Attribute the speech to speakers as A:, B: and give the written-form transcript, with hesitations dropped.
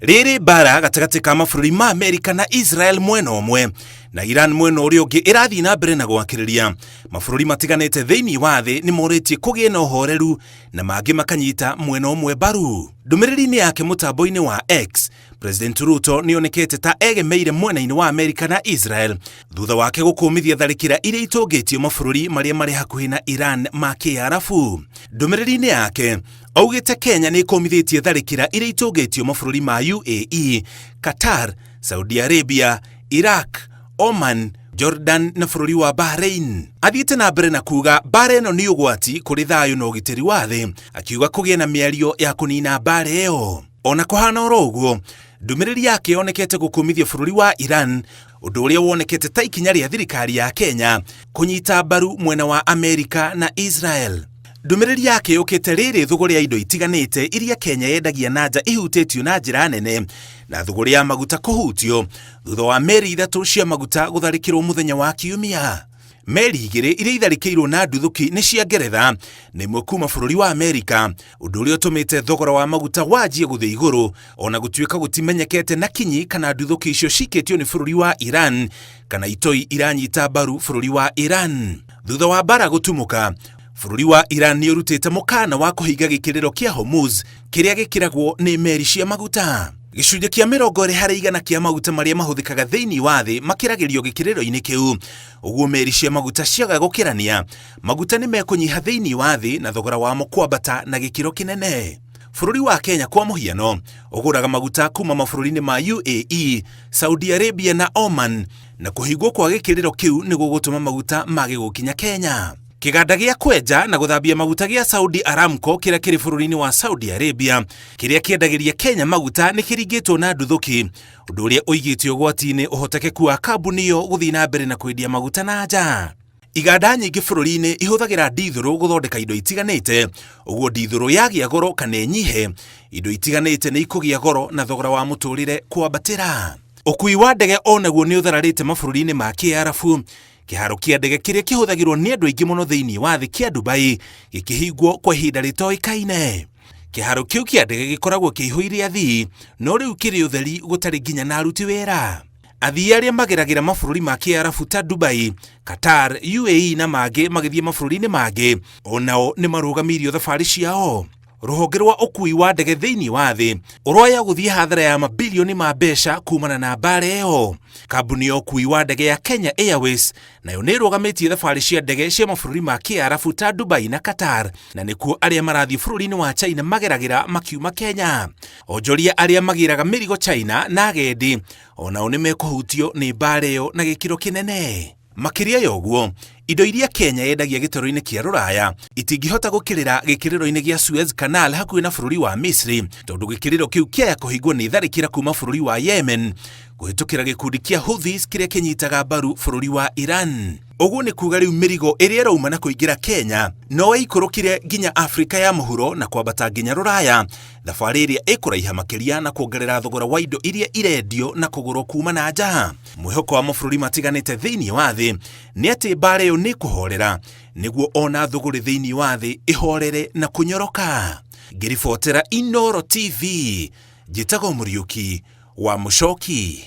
A: Rĩrĩ mbara gatagatĩ ka mabũrũri ma Amerika na Israel mwena ũmwe na Iran mwena ũrĩa ũngĩ ĩrathiĩ na mbere na gwakĩrĩria. Mabũrũri matiganĩte thĩinĩ wa thĩ nĩ morĩtie kũgĩe na ũhoreru na mangĩ makanyita mwena ũmwe mbaru. Ndũmĩrĩri-inĩ yake mũtambo-inĩ wa X, President Ruto nĩ onekete ta egemeire mwena-inĩ wa Amerika na Israel thutha wake gũkũmithia tharĩkĩra iria itũngĩtio mabũrũri marĩa marĩ hakuhĩ na Iran ma Kĩarabu. Ndũmĩrĩri-inĩ yake augĩte Kenya nĩ ĩkũmithĩtie tharĩkĩra iria itũngĩtio mabũrũri ma UAE, Qatar, Saudi Arabia, Iraq, Oman, Jordan na bũrũri wa Bahrain. Athiĩte na mbere na kuga mbara ĩno nĩ ũgwati kũrĩ thayũ na ũgitĩri wa thĩ, akiuga kũgĩe na mĩario ya kũnina mbara ĩyo. Ona kũhana oro ũguo, ndũmĩrĩri yake yonekete gũkũmithia bũrũri wa Iran, ũndũ ũrĩa wonekete ta ikinya rĩa thirikari ya Kenya kũnyita mbaru mwena wa Amerika na Israel. Ndũmĩrĩri yake yũkĩte rĩrĩ thũgũrĩ ya indo itiganĩte iria Kenya yendagia na nja ihutĩtio na njĩra nene na thũgũrĩ ya maguta kũhutio thutha wa meri ithatũ cia maguta gũtharĩkĩrwo mũthenya wa Kiumia. Meri igĩrĩ iria itharĩkĩirwo na nduthũki nĩ cia Ngeretha na ĩmwe kuma bũrũri wa Amerika, ũndũ ũrĩa ũtũmĩte thogora wa maguta wanjie gũthiĩ igũrũ ona gũtuĩka gũtimenyekete na kinyi kana nduthũki icio cikĩtio nĩ bũrũri wa Iran kana itoi iranyita mbaru bũrũri wa Iran. Thutha wa mbara gũtumũka, bũrũri wa Iran nĩ ũrutĩte mũkana wa kũhinga gĩkĩrĩro kĩa Hormuz kĩrĩa gĩkĩragwo nĩ meri cia maguta. Gĩcunjĩ kĩa 20% kĩa maguta marĩa mahũthĩkaga thĩinĩ wa thĩ makĩragĩrio gĩkĩrĩro-inĩ kĩu. Ũguo meri cia maguta ciaga gũkĩrania, maguta nĩ mekũnyiha thĩinĩ wa thĩ na thogora wamo kwambata na gĩkĩro kĩnene. Bũrũri wa Kenya kwa mũhiano, ũgũraga maguta kuma mabũrũri-inĩ ma UAE, Saudi Arabia na Oman, na kũhingwo kwa gĩkĩrĩro kĩu nĩ gũgũtũma maguta mage gũkinya Kenya. Kĩganda gĩa kwenja na gũthambia maguta gĩa Saudi Aramco kĩrĩa kĩrĩ bũrũri-inĩ wa Saudi Arabia kĩrĩa kĩendagĩria Kenya maguta nĩ kĩringĩtwo na nduthũki, ũndũ ũrĩa ũigĩte ũgwati-inĩ ũhotekeku wa kambuni ĩyo gũthiĩ na mbere na kwendia maguta na nja. Iganda nyingĩ bũrũri-inĩ ihũthagĩra ndithũrũ gũthondeka indo itiganĩte, ũguo ndithũrũ yagĩa goro kana ĩnyihe, indo itiganĩte nĩ ikũgĩa goro na thogora wa mũtũrĩre kwambatĩra. Ũkui wa ndege o naguo nĩ ũthararĩte mabũrũri-inĩ ma Kĩarabu. Kĩharo kĩa ndege kĩrĩa kĩhũthagĩrwo nĩ andũ aingĩ mũno thĩinĩ wa thĩ kĩa Dubai gĩkĩhingwo kwa ihinda rĩtoĩkaine. Kĩharo kĩu kĩa ndege gĩkoragwo kĩihũire athii, no rĩu kĩrĩ ũtheri gũtarĩ nginya na aruti wĩra. Athii arĩa mageragĩra mabũrũri ma Kĩarabu ta Dubai, Qatar, UAE na mangĩ magĩthiĩ mabũrũri-inĩ mangĩ, o nao nĩ marũgamirio thabarĩ ciao. Rũhonge rwa ũkui wa ndege thĩinĩ wa thĩ ũroya gũthiĩ hathara ya mabilioni ma mbeca kumana na mbara ĩyo. Kambuni ya ũkui wa ndege ya Kenya Airways nayo nĩ ĩrũgamĩtie thabarĩ cia ndege cia mabũrũri ma Kĩarabu ta Dubai na Qatar, na nĩkuo arĩa marathiĩ bũrũri-inĩ wa China mageragĩra makiuma Kenya. Onjoria arĩa magĩraga mĩrigo China na agendi o nao nĩ mekũhutio nĩ mbara ĩyo na gĩkĩro kĩnene. Makĩria ya ũguo, indo iria Kenya yendagia gĩtarũ-inĩ kĩa Rũraya itingĩhota gũkĩrĩra gĩkĩrĩro-inĩ gĩa Suez Canal hakuhĩ na bũrũri wa Misri tondũ gĩkĩrĩro kĩu kĩaya kũhingwo nĩ tharĩkĩra kuma bũrũri wa Yemen kũhĩtũkĩra gĩkundi kĩa Houthis kĩrĩa kĩnyitaga mbaru bũrũri wa Iran. Ũguo nĩ kuga rĩu mĩrigo ĩrĩa ĩrauma na kũingĩra Kenya no ĩikũrũkire nginya Afrika ya mũhuro na kwambata nginya Rũraya, thabarĩ ĩrĩa ĩkũraiha makĩria na kuongerera thogora wa indo iria irendio na kũgũrwo kuma na nja. Mwĩhoko wa mabũrũri matiganĩte thĩinĩ wa thĩ nĩ atĩ mbaara ĩyo nĩ ĩkũhorera nĩguo ona thũgũrĩ thĩinĩ wa thĩ ĩhorere na kũnyoroka. Ngĩribotera Inooro TV, njĩtagwo Mũriũki wa Mũcoki.